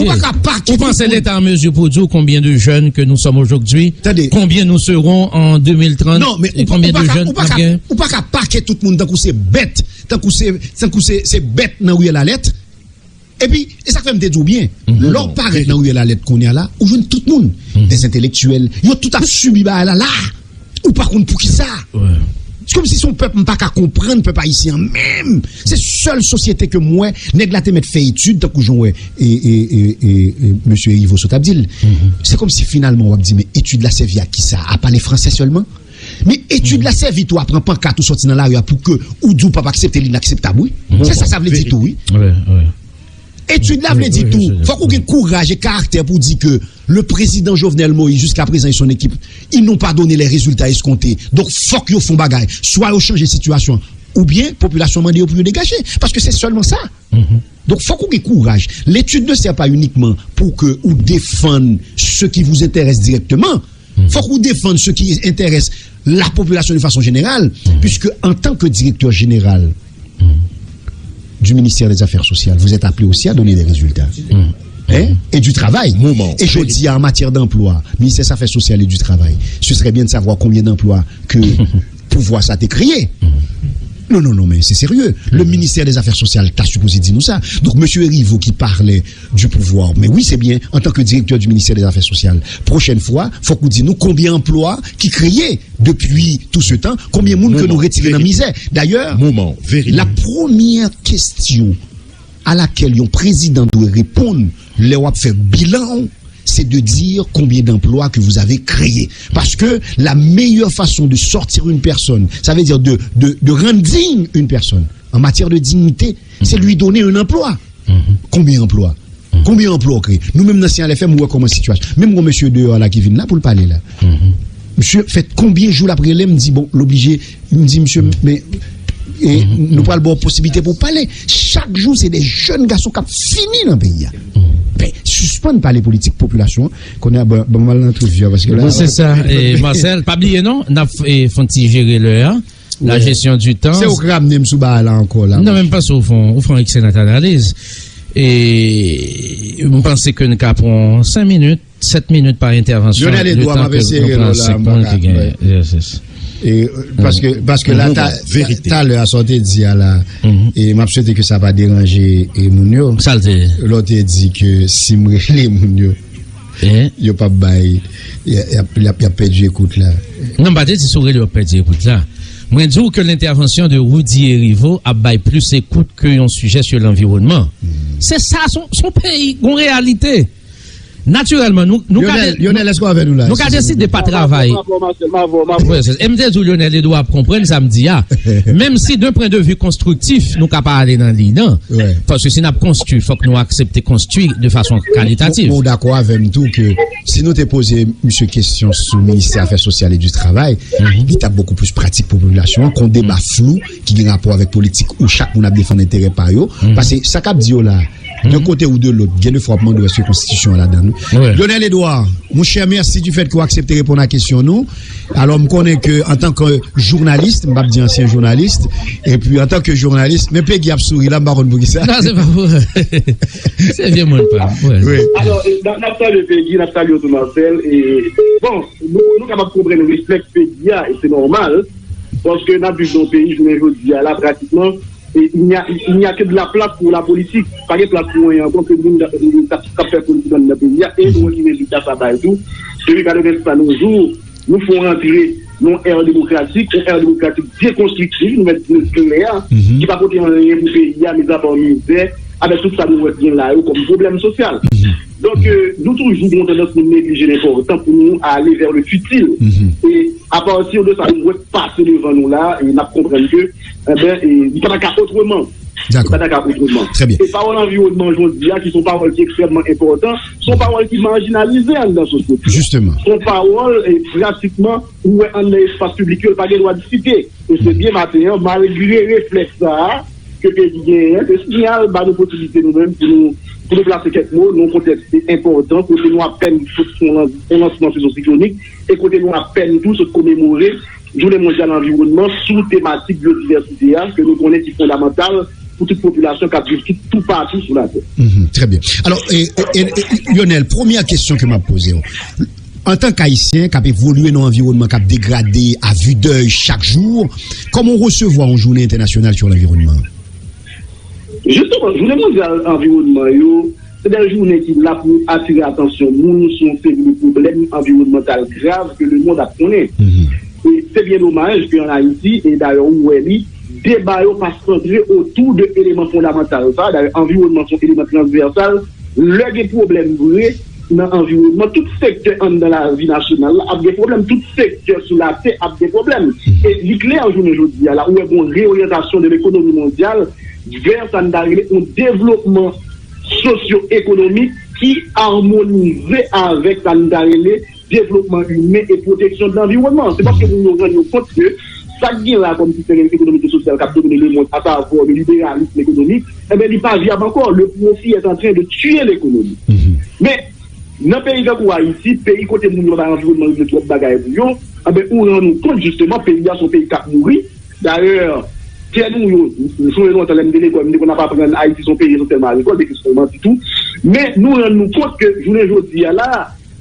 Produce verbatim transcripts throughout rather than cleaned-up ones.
ou pa ka pake tout moun. Ou panse Leta an mezi pou di w konbyen de jèn ke nou sòm ojodwi? Tande. Konbyen nou serons an de mil trant? Non, men ou pa ka, ou pa ka pake tout moun tankou se bèt, tankou se, tankou se, se bèt nan riyèl Alèt. Epi, e sa k fè m te di w byen, lè w parèt nan riyèl Alèt kounye a la, ou jwenn tout moun, des intellectuels, yo tout ap sibi bagay la la. Ou pa konn poukisa. Se kòmsi se yon pèp m pa ka konprann, pèp ayisyen an menm. Se sèl sosyete ke m wè, nèg la te mèt fè etid, tankou jan w wè e, e, e, e, e, mesye Erivo sot ap di l. Se kòmsi finalman w ap di, men etid la sèvi a kisa? A pale fransè sèlman? Men etid la sèvi tou a pran pankat ou sòti nan lari a pou ke ou di w p ap aksepte l, inakseptab, wi. Se sa sa vle di tou, wi. Etid la vle di tou, fòk ou gen kouraj e karaktè pou di ke le président Jovenel Moïse, jusqu'à présent, et son équipe, ils n'ont pas donné les résultats escomptés. Donk, fòk yo fè yon bagay. Swa yo chanje sitiyasyon, oubyen popilasyon mande yo pou yo degaje. Paske se sèlman sa. Donk, fòk ou gen kouraj. L'étude ne sert pas uniquement pour que ou défendre ce qui vous intéresse directement. Fòk ou défendre ce qui intéresse la population de façon générale, puisque en tant que directeur général du ministère des Affaires sociales, vous êtes appelé aussi à donner des résultats. Hein? Et du travail. Et je dis, en matière d'emploi, ministère des Affaires sociales et du travail, ce serait bien de savoir combien d'emplois que pouvoir ça a été créé. Non, non, non, men se serye. Le ministère des Affaires sociales ta sipoze di nou sa. Donk, mesye Erivo ki pale du pouvoir. Men wi, se byen, antanke direktè du ministère des Affaires sociales, pwochèn fwa, fòk ou di nou konbyen anplwa ki kreye depi tout se tan, konbyen moun ke nou retire nan mizè. Dayè, la premyè kestyon a lakèl yon prezidan dwe reponn lè w ap fè bilan w, c'est de dire combien d'emplois que vous avez créés. Parce que la meilleure façon de sortir une personne, ça veut dire de, de, de rendre digne une personne en matière de dignité, c'est lui donner un emploi. Konbyen anplwa? Konbyen anplwa w kreye? Nou menm nan Siyal F M, ou wè kòman sitiyasyon. Menm gon mesye deyò la ki vin la pou l pale la. Misye fè konbyen jou l ap rele m, di, bon, l oblije, m di, misye, men, e, nou pral ba w posiblite pou w pale. Chak jou, se de jèn gason k ap fini nan peyi a. Ben, sispann pale politik popilasyon an. Kounye a, ban, ban m al nan trou vye a, paske la. Se sa, e, Marcel, pa bliye non, n ap, e, fè yon ti jere lè a. La gestion du temps. Se ou k ramne m sou bagay la ankò la. Non, men m panse ou fè yon, ou fè yon ekselan analiz. E m panse ke n ka pran senk minit, sèt minit pa entèvansyon. Lionel Edouard, m ap eseye rele w la, m pa ka. Yes, yes. E, paske, paske la, ta, talè a, sa w te di a la, e m ap swete ke sa pa deranje, e, moun yo. Sa l te ye? Lè w te di ke si m rele moun yo, yo p ap bay, y ap, y ap, y ap pèdi ekout la. Non, m pa te di si w rele yo ap pèdi ekout la. Mwen di w ke l'intervention de Rudy Hériveaux ap bay plis ekout ke yon sijè sur l'environnement. Se sa, se yon, se yon peyi, yon reyalite. Natirèlman, nou, nou ka de-, Lionel, èske w avè nou la? Nou ka deside pa travay. M avè w, Marcel, m avè w, m avè w. Wè, se, e m te di w Lionel Edouard ap konprann sa m di a. Menm si d'un point de vue konstriktif, nou ka pa ale nan li, non. Paske si n ap konstwi, fòk nou aksepte konstwi de fason kalitatif. Bon, ou dakò avè m tou ke si nou te poze misye kesyon sou ministè afè sosyal e di travay, li t ap bokou plis pratik pou popilasyon an, kon deba flou ki gen rapò avèk politik ou chak moun ap defann enterè pa yo. Paske sa k ap di yo la, de kote ou de lòt, gen de fwa w ap mande w èske konstitisyon an ladan nou. Lionel Edouard, monchè, mèsi du fait ke w aksepte reponn a kesyon nou. Alò, m konnen ke antanke jounalis, m p ap di ansyen jounalis, epi antanke jounalis, men Peggy ap souri la, m pa konn poukisa. Non, se pa pou, se vye moun pa m, wè. Alò, e, n ap, n ap salye Peggy, n ap salye w tou, Marcel, e, bon, nou, nou kapab konprann reflèks Peggy a, e se nòmal, paske n ap viv nan yon peyi, jounen jodi a la, pratikman, e, il n'y a, il n'y a que de la place pour la politique. Pa gen plas pou anyen ankò ke moun k ap, k ap fè politik anndan peyi a, e nou wè ki rezilta sa bay tou. Depi katrevensèt a nos jours, nou fè yon rantre nan yon ère démocratique, yon ère démocratique byen konstriktif, nou mèt di l klè, ki pa pote anyen pou peyi a, mizapa mizè, avèk tout sa nou wè k gen la yo kòm pwoblèm sosyal. Donk, e, nou toujou gen yon tandans pou neglije lenpòtan pou nou ale vers le futile. E a partir de sa nou wè k pase devan nou la, e n ap konprann ke, enben, e, li pa ta ka otreman. Li pa ta ka otreman. E pawòl anviwònman jodi a, ki se yon pawòl ki ekstrèmman enpòtan, se yon pawòl ki majinalize anndan sosyete a. Se yon pawòl, e, pratikman, ou wè anndan espas piblik yo, l pa gen dwa diskite. E se byen maten an, malgre reflèks sa a, ke Peggy genyen, se siyal ba nou posiblite nou menm pou nou, pou nou plase kèk mo nan yon kontèks enpòtan, kote nou apèn sot sou yon lans-, yon lansman sezon siklonik, e kote nou apèn tou sot komemore Jounen Mondyal Anviwònman sou tematik byodivèsite a, ke nou konnen ki fondamantal pou tout popilasyon k ap viv tout, toupatou sou latè. Mhm, trè byen. Alò, e, e, e, e, Lionel, premyè kesyon ke m ap poze w. Antan k Ayisyen k ap evolye nan yon anviwònman k ap degrade à vue d'œil chak jou, kòman w resevwa yon jounen entènasyonal sou lanviwònman? Jisteman, jounen mondyal anviwònman yo, se de jounen ki la pou atire atansyon moun sou yon seri de pwoblèm anviwònmantal grav ke lemonn ap konnen. Mhm. E se byen domaj ke an Ayiti, e dayè ou wè li, deba yo pa santre otou de eleman fondamantal sa. Dayè, anviwònman se yon eleman transvèsal. Lè gen pwoblèm vre nan anviwònman, tout sektè anndan lavi nasyonal la ap gen pwoblèm, tout sektè sou latè ap gen pwoblèm. E li klè, jounen jodi a la, ou wè gen yon reoryantasyon de lekonomi mondyal vè sa n ta rele yon devlopman sosyo-ekonomik ki amonize avèk sa n ta rele devlopman imen e pwoteksyon de lanviwònman. Se paske moun yo rann yo kont ke sa k gen la kòm sistèm ekonomik e sosyal k ap domine lemonn, asavwa le libéralisme économique, enben, li pa vyab ankò. Le profit est en train de tuer l'économie. Men, nan peyi tankou Ayiti, peyi kote moun yo pa bay anviwònman yo twòp bagay pou yo, enben, ou rann ou kont, jisteman, peyi a se yon peyi k ap mouri. Dayè, tè nou yo, m sonje lontan lè m te lekòl, m te konn ap aprann Ayiti se yon peyi esansyèlman agrikòl, men ki se yon manti tou. Men, nou rann nou kont ke jounen jodi a la,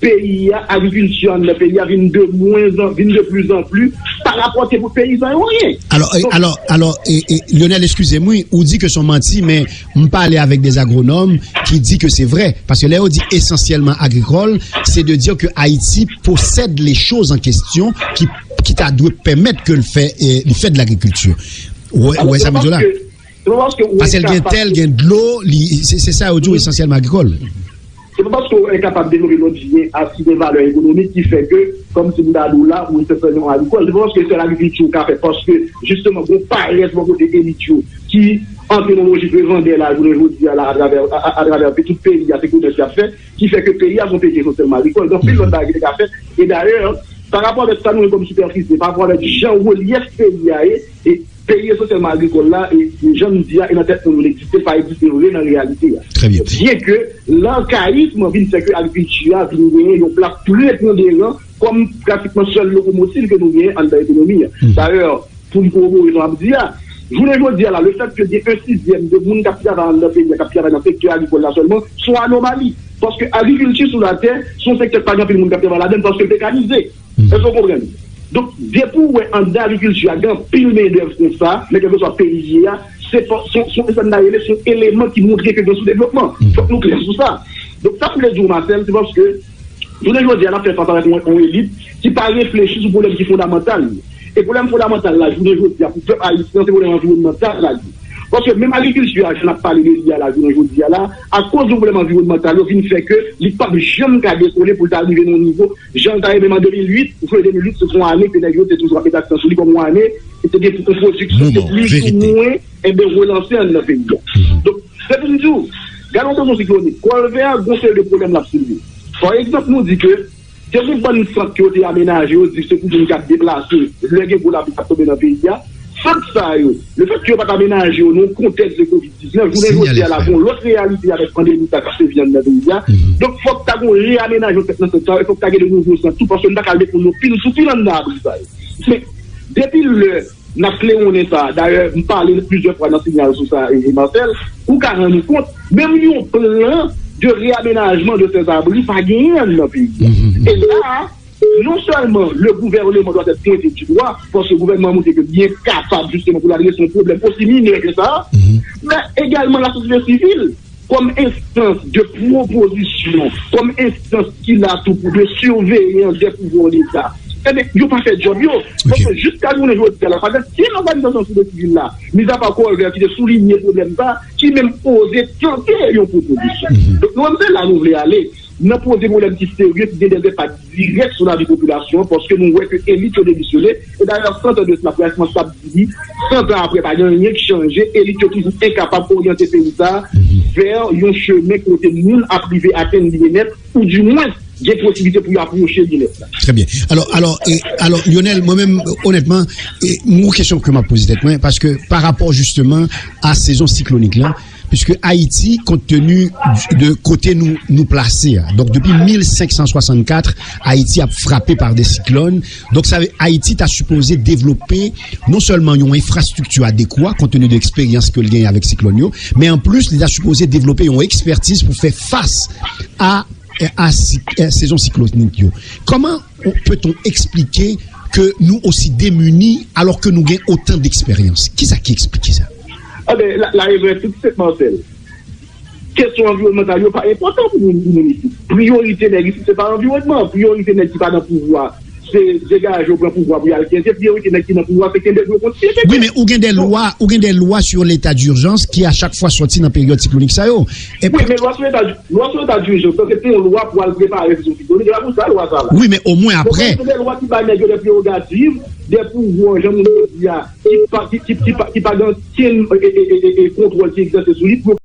peyi a, agrikilti anndan peyi a vin de mwen an, vin de plus en plus, pa rapòte pou peyizan yo anyen. Alò, e, alò, alò, e, e, Lionel, eskize m, wi, ou di ke se yon manti, men m pale avèk de agwonòm ki di ke se vre. Paske lè yo di esansyèlman agrikòl, se de dire que Haïti possède les choses en question qui, qui ta dwe pèmèt ke l fè, e, li fè de l'agriculture. Ou wè, ou wè sa m di w la? Paske l gen tè, l gen dlo, li, se, se sa yo di w, esansyèlman agrikòl. Se pa paske w enkapab devlope lòt byen a ki gen valè ekonomik ki fè ke, kòm si m ta di w la, ou esansyèlman agrikòl. Se pa paske sèl agrikilti ou ka fè, paske, jisteman, gon parès bò kote elit yo ki antre nan lojik revandè la, jounen jodi a la, atravè, a, a, atravè tout peyi a, se komès y ap fè, ki fè ke peyi a se yon peyi esansyèlman agrikòl. Gen anpil lòt bagay ki te ka fèt. E dayè, pa rapò avèk sa nou gen kòm sipèfisi, pa rapò avèk jan relyèf peyi a ye, e peyi esansyèlman agrikòl la, e jan m di a, e nan tèt moun yo l egziste, l pa egziste vre nan reyalite a. Byenke lankayism vin fè ke agrikilti a vin genyen yon plas preponderan kòm pratikman sèl lokomotiv ke nou genyen anndan ekonomi a. Dayè, pou m korobore sa w ap di a, jounen jodi a la, lefètke gen en sizyèm de moun k ap travay anndan peyi a, k ap travay nan sektè agrikòl la sèlman, se yon anomali. Paske agrikilti sou latè, se yon sektè k pa gen anpil moun k ap travay ladan l paske l prekarize. Èske w konprann? Donk, depi w wè anndan agrikilti a gen anpil mendèv konsa, nan kèlkeswa peyi l ye a, se pa, se, se, sa n ta rele, se yon eleman ki montre ke gen soudevlopman. Fòk nou klè sou sa. Donk, sa m vle di w, Marcel, se paske jounen jodi a, n ap fè fas avèk yon, yon elit ki pa reflechi sou pwoblèm ki fondamantal yo. E pwoblèm fondamantal la, jounen jodi a, pou pèp ayisyen, se pwoblèm anviwònmantal la li ye. Paske menm agrikilti a, jan n ap pale de li a la, jounen jodi a la, akoz de pwoblèm anviwònmantal yo, vin fè ke li p ap janm ka dekole pou l ta rive nan yon nivo, jan l ta ye menm an de mil uit, ou sonje de mil uit, se te yon ane ke nèg yo te toujou ap mete aksan sou li kòm yon ane ki te gen pou yon pwodiksyon ki te plis ou mwen, enben, relanse anndan peyi a. Donk, se pou m di w, gade yon sezon siklonik, kòlvè a, gon seri de pwoblèm l ap soulve. Pa egzanp, nou di ke gen yon bann sant ke yo te amenaje, yo di se pou moun k ap deplase, lè gen gwo lapli k ap tonbe nan peyi a. Sant sa yo, lefètke yo pa t amenaje yo nan yon kontèks de kovid diznèf, jounen jodi a la, gon lòt reyalite avèk pandemi sa k ap fè vyann nan peyi a. Donk, fòk ta gon reyamenajman fèt nan sant sa yo, e fòk ta gen de nouvo sant tou, paske nou pa ka al met moun yo pil sou pil anndan abri sa yo. Men, depi lè n ap klewonnen sa. Dayè, m pale plizyè fwa nan sinyal sou sa, e, e Marcel, ou ka rann ou kont, menm yon plan de réaménagement de ces abris pa genyen nan peyi a. E la, non sèlman le gouvernement doit être pointé du doigt, paske gouvènman an montre ke li enkapab jisteman pou l adrese yon pwoblèm osi minè ke sa, men egalman lasosyete sivil kòm enstans de pwopozisyon, kòm enstans ki la tou pou de surveillance des pouvoirs d'État, enben, yo pa fè djòb yo. Paske jiska jounen jodi a la, pa gen kenn òganizasyon sosyete sivil la, mizapa Kòlvè ki te soulinye pwoblèm sa, ki menm oze tante yon pwopozisyon. Donk, nou menm, se la nou vle ale. N ap poze pwoblèm ki serye, ki gen de enpak dirèk sou lavi popilasyon an, paske nou wè ke elit yo demisyone. E dayè, san tan de sila, pratiquement sa ap di, san tan apre, pa gen anyen ki chanje, elit yo toujou enkapab oryante peyi sa a vè yon chemen kote moun ap rive atenn byennèt, ou di mwens, gen posiblite pou yo apwoche byennèt la. Trè byen. Alò, alò, e, alò, Lionel, mwen menm, onètman, e, yon kesyon ke m ap poze tèt mwen, paske pa rapò jisteman a sezon siklonik la, Puisque Ayiti, kont tenu de kote nou, nou plase a, donk depi mil senk san swasannkat, Ayiti ap frape pa de siklòn. Donk sa vle Ayiti ta sipoze devlope non sèlman yon enfrastrikti adekwa, kont tenu de eksperyans ke l genyen avèk siklòn yo, men anplis, li ta sipoze devlope yon ekspertiz pou fè fas a, a, si- a sezon siklonik yo. Comment peut-on expliquer que nous aussi démunis alors que nous gagnons autant d'expérience? Qui ça qui explique ça? Anben, la, la rev tou senpman, Marcel. Kesyon anviwònmantal yo pa enpòtan pou moun, pou moun isit. Priyorite nèg isit se pa anviwònman. Priyorite nèg ki pa nan pouvwa se degaje yo pran pouvwa pou y al kenze. Priyorite nèg ki nan pouvwa se kenbe dlo kontinye kenbe. Wi, men ou gen de lwa, ou gen de lwa sur l'état d'urgence ki a chak fwa sòti nan peryòd siklonik sa yo. E Wi, men lwa sou leta, lwa sou leta dijans, se te yon lwa pou al prepare sezon siklonik. E pa pou sa lwa sa la. Wi, men omwen apre. Se de lwa ki bay nèg yo de prerogativ, de pouvwa, jan moun yo di a, ki pa, ki, ki, ki pa, ki pa gen okenn e, e, e, e, e kontwòl ki egzèse sou li.